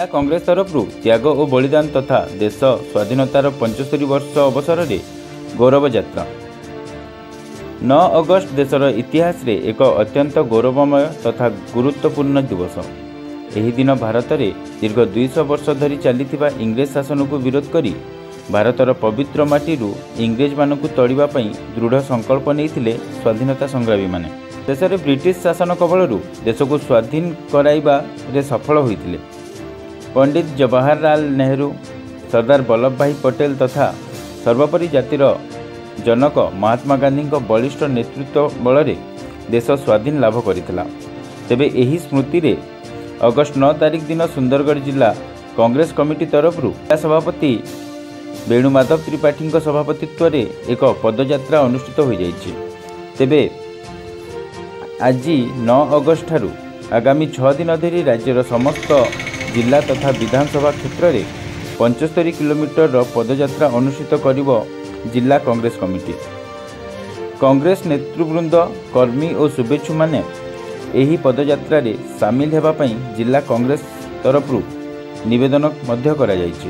କଂଗ୍ରେସ ତରଫରୁ ତ୍ୟାଗ ଓ ବଳିଦାନ ତଥା ଦେଶ ସ୍ୱାଧୀନତାର 75 ବର୍ଷ ଅବସରରେ ଗୌରବ ଯାତ୍ରା। 9 ଅଗଷ୍ଟ ଦେଶର ଇତିହାସରେ ଏକ ଅତ୍ୟନ୍ତ ଗୌରବମୟ ତଥା ଗୁରୁତ୍ୱପୂର୍ଣ୍ଣ ଦିବସ। ଏହି ଦିନ ଭାରତରେ ଦୀର୍ଘ 200 ବର୍ଷ ଧରି ଚାଲିଥିବା ଇଂରେଜ ଶାସନକୁ ବିରୋଧ କରି ଭାରତର ପବିତ୍ର ମାଟିରୁ ଇଂରେଜମାନଙ୍କୁ ତଡ଼ିବା ପାଇଁ ଦୃଢ଼ ସଂକଳ୍ପ ନେଇଥିଲେ ସ୍ୱାଧୀନତା ସଂଗ୍ରାମୀମାନେ। ଶେଷରେ ବ୍ରିଟିଶ ଶାସନ କବଳରୁ ଦେଶକୁ ସ୍ୱାଧୀନ କରାଇବାରେ ସଫଳ ହୋଇଥିଲେ। ପଣ୍ଡିତ ଜବାହରଲାଲ ନେହେରୁ, ସର୍ଦ୍ଦାର ବଲ୍ଲଭ ଭାଇ ପଟେଲ ତଥା ସର୍ବୋପରି ଜାତିର ଜନକ ମହାତ୍ମା ଗାନ୍ଧୀଙ୍କ ବଳିଷ୍ଠ ନେତୃତ୍ୱ ବଳରେ ଦେଶ ସ୍ୱାଧୀନ ଲାଭ କରିଥିଲା। ତେବେ ଏହି ସ୍ମୃତିରେ ଅଗଷ୍ଟ 9 ତାରିଖ ଦିନ ସୁନ୍ଦରଗଡ଼ ଜିଲ୍ଲା କଂଗ୍ରେସ କମିଟି ତରଫରୁ ଜିଲ୍ଲା ସଭାପତି ବେଣୁମାଧବ ତ୍ରିପାଠୀଙ୍କ ସଭାପତିତ୍ୱରେ ଏକ ପଦଯାତ୍ରା ଅନୁଷ୍ଠିତ ହୋଇଯାଇଛି। ତେବେ ଆଜି 9 ଅଗଷ୍ଟ ଠାରୁ ଆଗାମୀ 6 ଦିନ ଧରି ରାଜ୍ୟର ସମସ୍ତ ଜିଲ୍ଲା ତଥା ବିଧାନସଭା କ୍ଷେତ୍ରରେ 75 କିଲୋମିଟରର ପଦଯାତ୍ରା ଅନୁଷ୍ଠିତ କରିବ ଜିଲ୍ଲା କଂଗ୍ରେସ କମିଟି। କଂଗ୍ରେସ ନେତୃବୃନ୍ଦ, କର୍ମୀ ଓ ଶୁଭେଚ୍ଛୁମାନେ ଏହି ପଦଯାତ୍ରାରେ ସାମିଲ ହେବା ପାଇଁ ଜିଲ୍ଲା କଂଗ୍ରେସ ତରଫରୁ ନିବେଦନ ମଧ୍ୟ କରାଯାଇଛି।